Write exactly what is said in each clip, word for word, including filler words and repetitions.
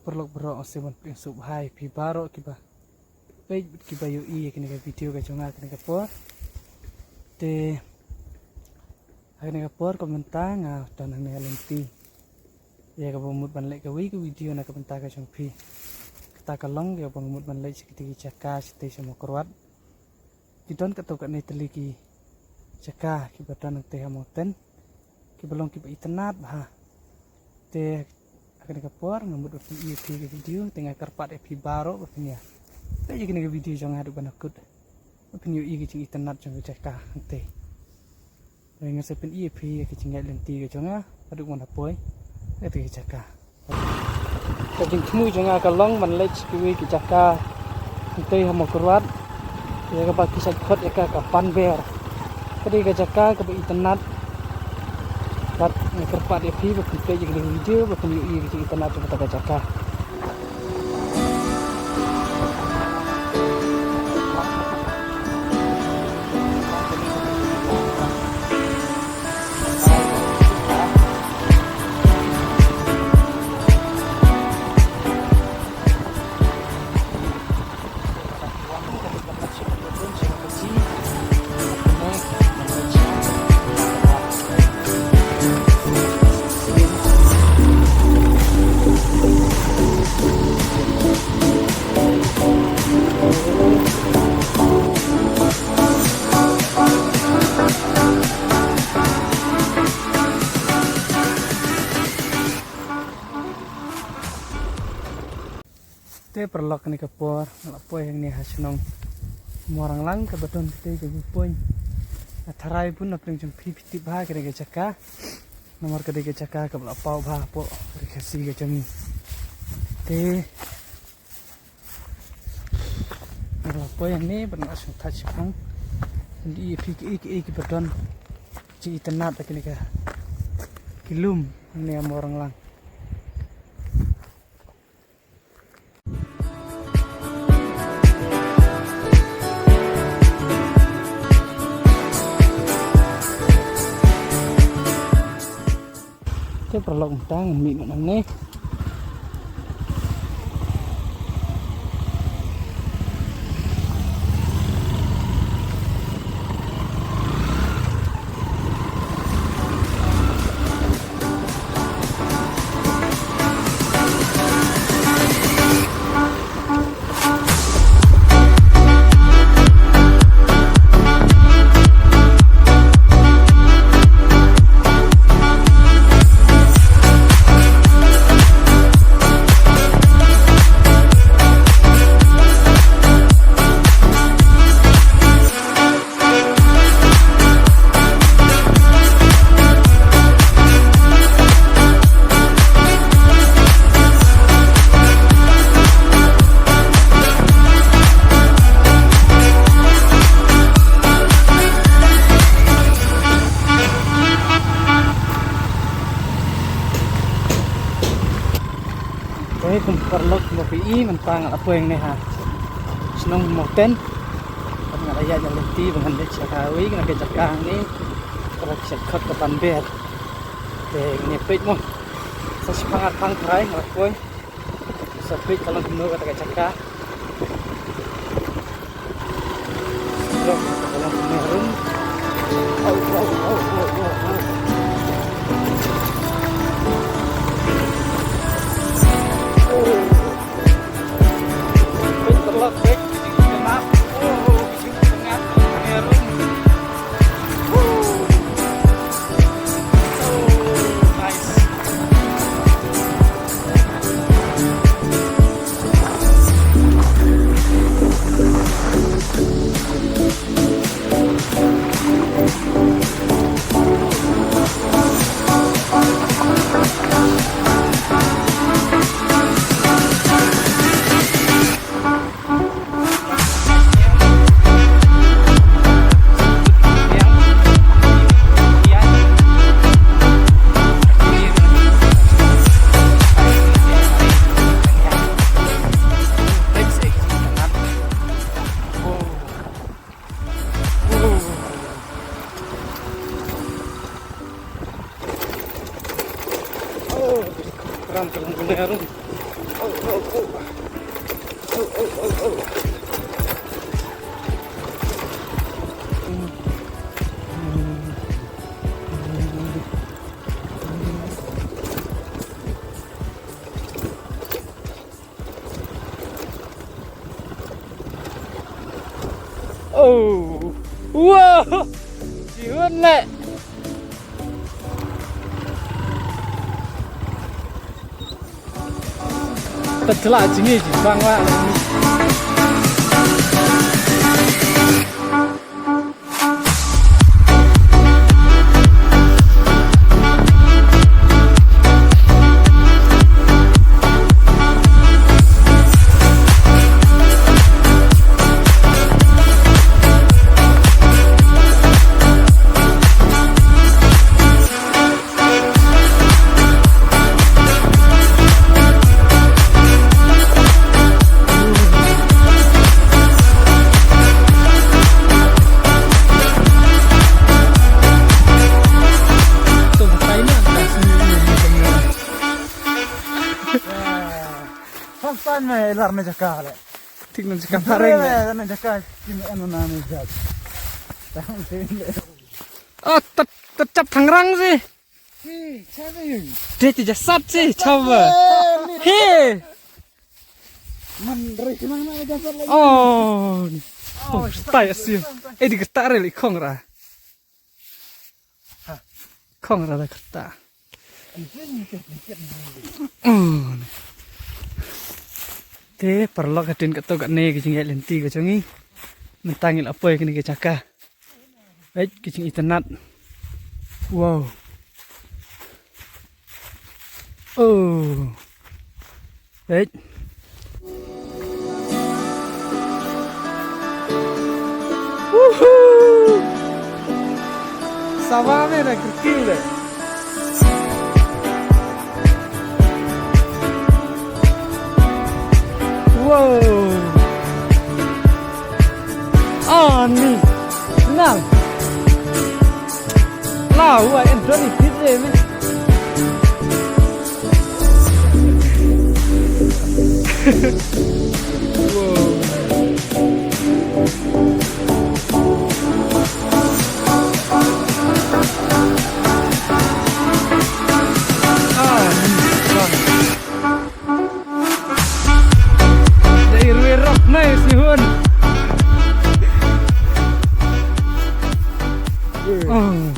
Paralok baroh, sngewbha ban pynsngewbha ïa phi baroh kiba peit bad kiba ïohi ïa kane ka video ka jong nga ha kane ka por. Te ha kane ka por ka mynta nga don hangne ha lynti ïa kaba mut ban leh kawei ka video na ka bynta ka jong phi. Kata ka long ïa kaba mut ban leit sha kiti ki jaka shatei sha Mawkyrwat. Ki don katto katne tylli ki jaka kiba don hangtei ha mountain kiba long kiba itynnad bha. Te ha kane ka por nga mut ban pyni ïa phi ka video, te nga kyrpad ïa phi baroh ba phin ïa peit ïa kane ka video jong nga haduh ban da kut ba phin ïohi ïa ka jingitynnad jong ka jaka hangtei. Nga sa pyni ïa phi ïa ka jingïaid lynti ka jong nga haduh ban da poi ïa kata ka jaka. Ka jingthmu jong nga ka long ban leit sha kiwei ki jaka hangtei ha Mawkyrwat ïa kaba ki shait khot ïa ka ka Panber. Ka dei ka jaka kaba itynnad. Bad nga kyrpad ïa phi ba phin peit ïa kane ka video ba phin ïohi ïa ka jingitynnad jong kata ka jaka. Te paralok, kane ka por nga la poi hangne ha shnong Mawranglang kaba don katei ka viewpoint. Nga tharai bun na pdeng jong phi phi tip bha kane ka jaka. Namar ka dei ka jaka kaba la paw bha hapoh Ri Khasi ka jong ngi. Te nga la poi hangne bad nga la shong thait shaphang. Ngi ïohi ïa phi kiei kiei kiba don jingitynnad ha kane ka ki lum hangne ha Mawranglang. Te paralok, mynta ngan mih noh nangne. Te kum paralok ba phi i, mynta nga la poi hangne ha shnong Mawten. Bad nga la ïaid ïa lynti ba ngan leit sha kawei na ka jaka hangne kaba ki shait khot ka Panber. Te ngin ïa peit mo. Sa shipang arpang trai nga la poi. Sa peit ka long kumno kata ka jaka. Ram ka long ka long. Oh, wow, jihun le. Tadla jingi jibang wa. First time me lar ne jaka le. Tik ne jaka pareng le. Ne jaka kim en na ne jak. Tang tin le. Oh, tat tat tap thangrang si. Hi, chabe. Dei ti jasat si, chabe. Hi. Man rei kenang na jasat lagi. Oh. Oh, tai asim. Eh, di kerta rei li khong ra. Khong ra da kerta. Oh. Te paralok, hadien katto katne ka jingïaid lynti ka jong ngi. Mynta ngi la poi kane ka jaka. Peit ka jingitynnat. Wow. Oh. Peit. Woohoo. Sawa me na kyrkiw le. Wow. Ani. Nang. Lau, wa en doni pit le me. Wow. Ah, ni, bang. Dei rui rok nai sihun. Oh.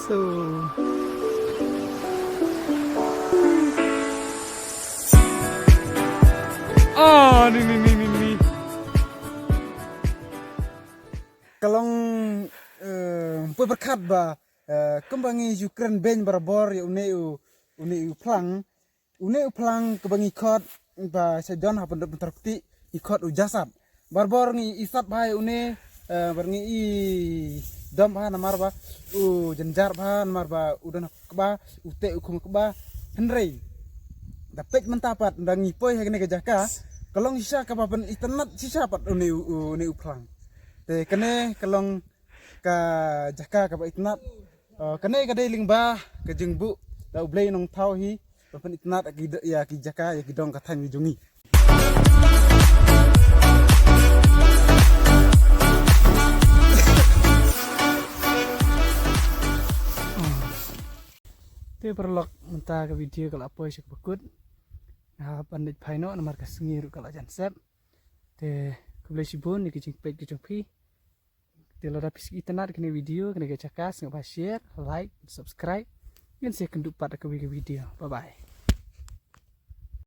So. Ah, ni, ni, ni, ni, ni. Ka long, eh, poi pyrkhat ba, eh, kumba ngi ju kren beiñ barabor ïa une u, une u phlang, une u phlang kaba ngi khot ba sha jon ha Pyndonkti Pyntarkti ngi khot u jasat. Barabor ngi i sat bha ïa une, eh, bar ngi i dom bha namar ba u jynjar bha namar ba u don ha kba, u teh u khum kba. Hynrei da peit mynta pat da ngi poi ha kane ka jaka, ka long shisha kaba pynitynnat shisha pat une u, une u phlang. Te kane ka long ka jaka kaba itynnat. Uh, kane ka dei lyngba ka jingbuh da U Blei Nongthaw hi, ba pynitynnat ïa ki, ïa ki jaka, ïa ki dong ka thaiñ jong ngi. Te paralok, mynta ka video ka la poi sha kaba kut. Nga hap ban leit phai noh namar ka sngi ruh ka la jan sep. Te khublei shibun ïa ki jingpeit ki jong phi. Te lada phi sngewbha itynnat kane video, kane ka jaka, sngewbha share, like, subscribe. Ngin sa ïakynduh pat ha kawei ka video. Bye bye.